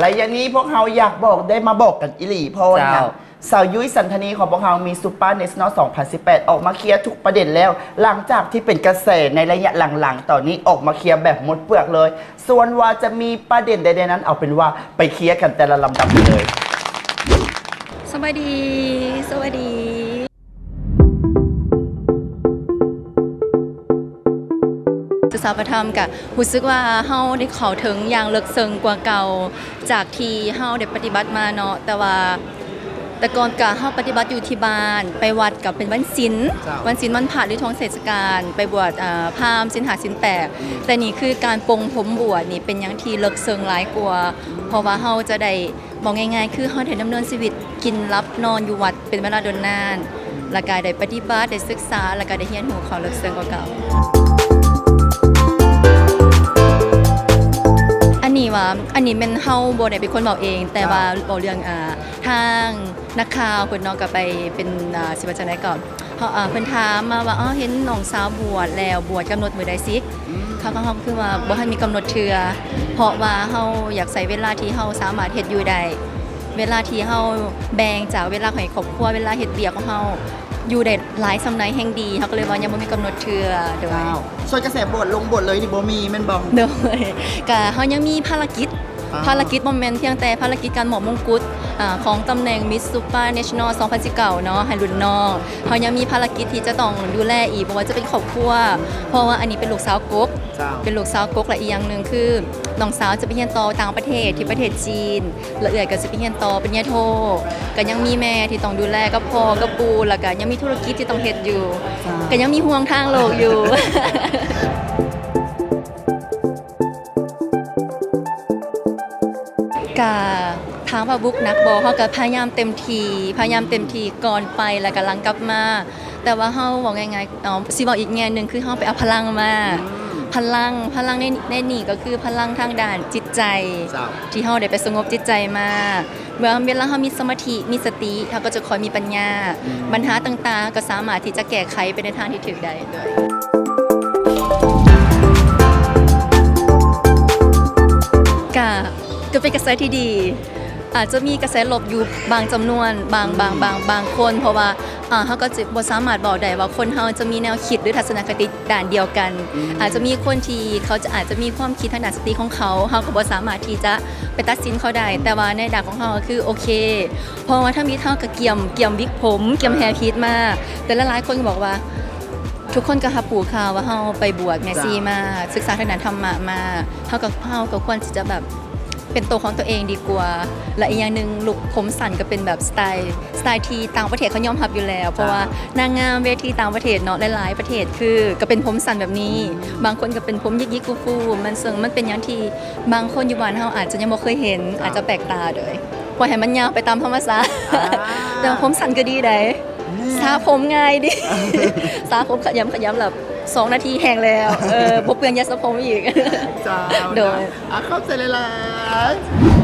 ໄລຍະນີ້ພວກເຮົາຢາກບອກ ໄດ້ມາບອກກັນອີ່ຫຼີ ເພາະວ່າຫຍັງ? ເຈົ້າ. ສາວຍຸ້ຍ ສັນທະນີ ຂອງພວກເຮົາມີ Super National ສອງພັນສິບແປດ ອອກມາເຄຍທຸກປະເດັນແລ້ວ ຫຼັງຈາກທີ່ເປັນກະແສໃນໄລຍະຫຼັງໆ ຕອນນີ້ອອກມາເຄຍແບບໝົດເປືອກເລີຍ. ສ່ວນວ່າຈະມີປະເດັນໃດໆນັ້ນ ເອົາເປັນວ່າໄປເຄຍກັນແຕ່ລະລຳດັບໄປເລີຍ. ສະບາຍດີ ສະບາຍດີ. ສາວປະທຳກະຮູ້ສຶກວ່າເຮົາໄດ້ເຂົ້າເຖິງຢ່າງເລິກເຊິ່ງກວ່າເກົ່າ ຈາກທີ່ເຮົາໄດ້ປະຕິບັດມາເນາະ. ແຕ່ວ່າແຕ່ກ່ອນກະເຮົາປະຕິບັດຢູ່ທີ່ບ້ານ ໄປວັດກະເປັນວັນສິນ ເຈົ້າ ວັນສິນວັນພະ ຫຼືຊ່ວງເທດສະການ ໄປບວດ ເອີ ພາມ ສິນຫ້າ ສິນແປດ. ແຕ່ນີ້ຄືການປົງຜົມບວດນີ້ເປັນຫຍັງທີ່ເລິກເຊິ່ງຫຼາຍກວ່າ ເພາະວ່າເຮົາຈະໄດ້ ເວົ້າງ່າຍໆ ຄືເຮົາໄດ້ດຳເນີນຊີວິດກິນຫຼັບນອນຢູ່ວັດເປັນເວລາດົນນານ ແລ້ວກະໄດ້ປະຕິບັດ ໄດ້ສຶກສາ ແລ້ວກະໄດ້ຮຽນຮູ້ເຂົ້າເລິກເຊິ່ງກວ່າເກົ່າ. ອັນນີ້ວ່າ ອັນນີ້ແມ່ນເຮົາບໍ່ໄດ້ເປັນຄົນເວົ້າເອງ ແຕ່ວ່າເວົ້າເລື່ອງ ອ່າ ທາງນັກຂ່າວເພິ່ນເນາະ ກະໄປເປັນ ອ່າ ຊິວ່າຈັ່ງໃດກໍ ເຮົາ ເອີ ເພິ່ນຖາມມາວ່າ ເອີ ເຫັນນ້ອງສາວບວດແລ້ວ ບວດກຳນົດມື້ໃດຊິ? ເຮົາກໍ ເຮົາຄືວ່າບໍ່ທັນມີກຳນົດເທື່ອ ເພາະວ່າເຮົາຢາກໃຊ້ເວລາທີ່ເຮົາສາມາດເຮັດຢູ່ໄດ້ ເວລາທີ່ເຮົາແບ່ງຈາກເວລາໃຫ້ຄອບຄົວ ເວລາເຮັດວຽກຂອງເຮົາຢູ່ໄດ້ຫຼາຍສ່ຳໃດແຮ່ງດີ ເຮົາກໍເລີຍວ່າຍັງບໍ່ມີກຳນົດເທື່ອ. ໂດຍ ເຈົ້າ ສ່ວນກະແສບວດລົງບວດເລີຍນີ້ບໍ່ມີແມ່ນບໍ່? ໂດຍ ກະເຮົາຍັງມີພາລະກິດ ອ່າ ພາລະກິດບໍ່ແມ່ນພຽງແຕ່ພາລະກິດການມອບມົງກຸດ ອາ ຂອງຕຳແໜ່ງ Miss Super National ສອງພັນສິບເກົ້າເນາະ ໃຫ້ລຸ້ນນ້ອງ. ເຮົາຍັງມີພາລະກິດທີ່ຈະຕ້ອງດູແລອີກ ບໍ່ວ່າຈະເປັນຄອບຄົວ ເພາະວ່າອັນນີ້ເປັນລູກສາວກົກ ເຈົ້າ ເປັນລູກສາວກົກ ແລະ ອີກຢ່າງໜຶ່ງຄື ນ້ອງສາວຈະໄປຮຽນຕໍ່ຕ່າງປະເທດ ທີ່ປະເທດຈີນ ແລະ ເອື້ອຍກໍຈະໄປຮຽນຕໍ່ປະລິນຍາໂທ ກໍຍັງມີແມ່ທີ່ຕ້ອງດູແລກັບພໍ່ກັບປູ່ ແລ້ວກໍຍັງມີທຸລະກິດທີ່ຕ້ອງເຮັດຢູ່ ເຈົ້າ ກໍຍັງມີຫ່ວງທາງໂລກຢູ່. ກະຖາມວ່າບຸກໜັກບໍ່? ເຮົາກະພະຍາຍາມເຕັມທີ່ ພະຍາຍາມເຕັມທີ່ກ່ອນໄປ ແລ້ວກະຫຼັງກັບມາ. ແຕ່ວ່າເຮົາເວົ້າງ່າຍໆ ເອົາ ຊິເວົ້າອີກແງ່ໜຶ່ງ ຄືເຮົາໄປເອົາພະລັງມາ. ອືມ ພະລັງ ພະລັງໃນ ໃນນີ້ກໍຄືພະລັງທາງດ້ານຈິດໃຈ ເຈົ້າ ທີ່ເຮົາໄດ້ໄປສະຫງົບຈິດໃຈມາ. ເມື່ອເວລາເຮົາມີສະມາທິ ມີສະຕິ ເຮົາກໍຈະຄ່ອຍມີປັນຍາ ອືມ ບັນຫາຕ່າງໆ ເຮົາກໍສາມາດທີ່ຈະແກ້ໄຂໄປໃນທາງທີ່ຖືກໄດ້. ໂດຍ ກະ ກໍເປັນກະແສທີ່ດີ ອາດຈະມີກະແສລົບຢູ່ບາງຈຳນວນ ບາງ ອືມ ບາງ ບາງ ບາງຄົນ ເພາະວ່າ ອາ ເຮົາກໍຈະບໍ່ສາມາດເວົ້າໄດ້ວ່າຄົນເຮົາຈະມີແນວຄິດ ຫຼື ທັດສະນະຄະຕິ ດ້ານດຽວກັນ ອືມ ອາດຈະມີຄົນທີ່ເຂົາຈະ ອາດຈະມີຄວາມຄິດທາງດ້ານສະຕິຂອງເຂົາ ເຮົາກໍບໍ່ສາມາດທີ່ຈະໄປຕັດສິນເຂົາໄດ້ ອືມ ແຕ່ວ່າໃນດ້ານຂອງເຮົາກໍຄືໂອເຄ ເພາະວ່າທຳອິດເຮົາກໍກຽມ ກຽມວິກຜົມ ກຽມແຮພີດມາ ແຕ່ຫຼາຍໆຄົນກໍບອກວ່າ ທຸກຄົນກໍຮັບຮູ້ຂ່າວວ່າເຮົາໄປບວດແມ່ຊີມາ ເຈົ້າ ສຶກສາທາງດ້ານທຳມະມາ ເຮົາກໍ ເຮົາກໍຄວນທີ່ຈະແບບ ເປັນໂຕຂອງຕົວເອງດີກວ່າ ແລະ ອີກຢ່າງໜຶ່ງ ລຸກຜົມສັ້ນກໍເປັນແບບສະໄຕ ສະໄຕທີ່ຕ່າງປະເທດເຂົາຍອມຮັບຢູ່ແລ້ວ ເພາະວ່າ ເຈົ້າ ນາງງາມເວທີຕ່າງປະເທດເນາະ ຫຼາຍໆປະເທດຄືກໍເປັນຜົມສັ້ນແບບນີ້ ອືມ ບາງຄົນກໍເປັນຜົມຫຍິກໆຟູໆ ມັນ ເຊິ່ງມັນເປັນຫຍັງທີ່ບາງຄົນຢູ່ບ້ານເຮົາອາດຈະຍັງບໍ່ເຄີຍເຫັນ ເຈົ້າ ອາດຈະແປກຕາ. ໂດຍ ປ່ອຍໃຫ້ມັນຍາວໄປຕາມທຳມະຊາດ ອ່າ ແຕ່ວ່າຜົມສັ້ນກໍດີໃດ໋ ນີ້ ສະຜົມງ່າຍດີ ສະຜົມຂະຫຍຳຂະຫຍຳແລ້ວ ສອງນາທີແຫ້ງແລ້ວ ເອີ ບໍ່ເປືອງຢາສະຜົມອີກ ເຈົ້າ ໂດຍ ນະ ອາ ຂອບໃຈຫຼາຍໆ.